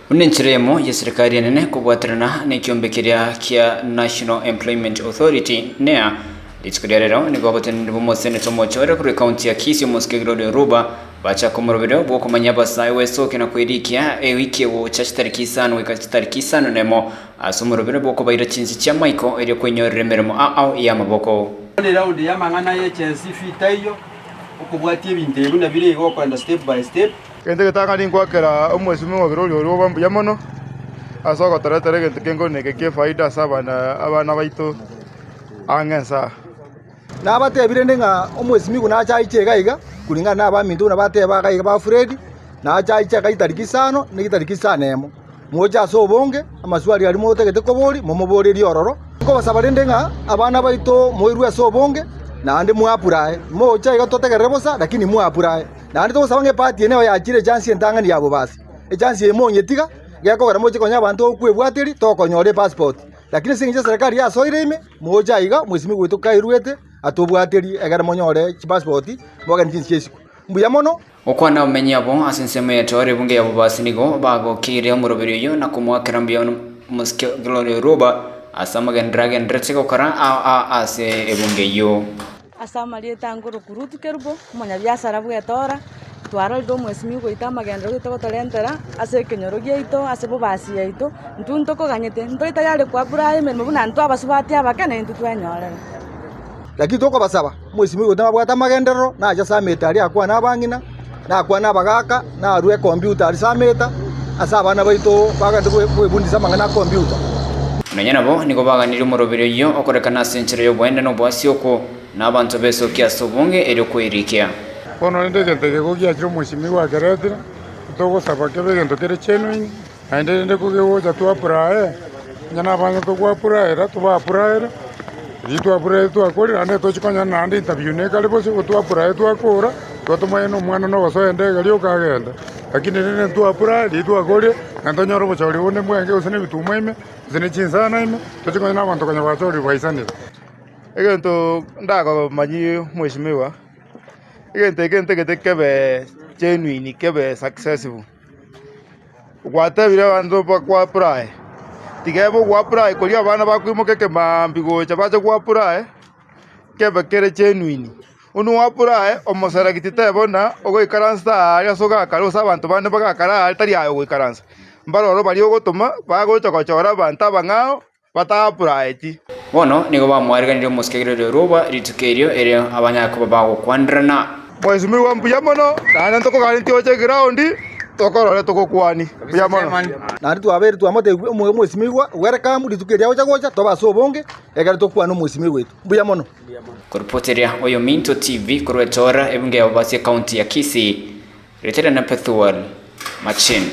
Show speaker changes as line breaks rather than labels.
Buna enchera eyemo y'eserekari enene kobwaterana nekiombe keria kia National Employment Authority, NEA, rituko ria rero nigo abateneneri b'omoseneta omochore korwa ekaunti ya Kisii omosike Gloria Oruba bachaka omoroberio bw'okomanyia abasae gwesokia na kwerikia ewiki egocha chitariki isano goika chitariki isano nemo ase omoroberio bw'okobaira chinse chi'amaiko erio kwenyorera emeremo ao ao y'amaboko.
Bono eraundi y'amang'ana y'echensi fee taiyo, okobwatia ebinto ebi buna bire iga okoenda step by step.
Egento egetang'ani nkwakera omwesimi ng'a oria oria obe mbuya mono, ase ogotoretera egento kengoni eke kia efaida ase abana abana baito ang'e ense aa.
Nabatebirie rende ng'a omwesimigwa nache aiche iga iga, kulingana na abaminto buna bateba iga iga ba Fred, nache aiche iga chitariki isano na chitariki isano emo. Moche ase obonge, amaswali aria motagete koboria, momoborerie ororo. Nkobasaba rende ng'a abana baito moirwe ase obonge, naende mwapply. Moche iga totegerere bosa, lakini mwapply. Naende togosaba ng'a epati eye nero yachire echansi entang'ani ya bobasi. Echansi eye monyetiga, gekogera moche konya abanto okwebwateria, tokonyora epassport. Lakini ase eng'encho eserekari yasoire ime, moche aiga, mwesimigwa oito kairwete, atobwaterie egere monyore chipassport, mogende chinse chia isiko. Mbuya mono.
Gokwana abamenyi abwo ase ensemo ya Etoria ebunge ya Bobasi nigo bagokirie omoroberi oyio na komoakera mbuya omosike Gloria Oruba ase amagenderero agendererete gokora ao ao ase ebunge eyio.
Ase amarieta angoroku Ruth Kerubo, omonyabiasara bw'etoora, twarorire omwesimigwa oito amagenderero goeta gotorentera ase ekenyoro giaito ase bobasi yaito, intwe ntokoganyete, ntore tayari koapply emeremo buna intwe abasubati abake na intwe twenyorere.
Lakini tokobasaba, omwesimigwa oito nabwate amagenderero, nache ase ameta aria akwane abang'ina, nakwane abagaaka, narue ekompiuta aria ase ameta, ase abana baito bagende kwebundisia amang'ana a kompiuta.
Nonya nabo nigo baganirie omoroberi oyio okorekana ase enchera y'oboene na oboasioku, na abanto besokia ase obonge erio kwerikia.
Bono rende egento eke gogiachire omosimigwa akeretire, togosaba kebe egento kere genuine, naende rende kogegocha twapply, onye nabanto togwapplyera tobapplyere, riria twapplyete twakorire naende tochi konyora naende interview nekare bosio igo twapply twakora, igo tomanye na omwana nogosoa endege rioka agende. Lakini rende ntwapply riria twakorire, naende tonyore obochori bonde mbwenge gose na ebituma ime, gose ne chinsana ime, tochi konya na abanto konya bachorire baisanire. Egento ndakomanyie mweshimiwa, egento eke ntagete kebe genuine kebe successful, gwatebire abanto bakwa apply, tiga ebe ogwa apply koria abana bakoimoka ekemaambia gocha bache gwa apply, kebe kere genuine. Buna ogo apply, omoselect tebe buna ogoikaransa aaria ase ogakare gose abanto bande bagakare aaria tari aye ogoikaransa, mbaroro baria ogotoma bagocha gochora abanto abang'ao. bataapplyeti.
Bono nigo bamwariganirie omosike rirorio ri'oba rituko erio, erio abanyare koba bagokwanderana.
Mwesimigwa mbuya mono, naende ntokoganetie oche eground tokorore togokwanie. Mbuya mono.
Naende twabeire twamotebia omwesimigwa, Welcome, rituko eria agocha gocha tobe ase obonge, ekero tokwana omwesimigwa oito. Mbuya mono.
Koripoteria Oyominto TV korwa Etoora, ebunge ya Bobasi Ekaunti ya Kisii, Ritere na Pethuel Machin.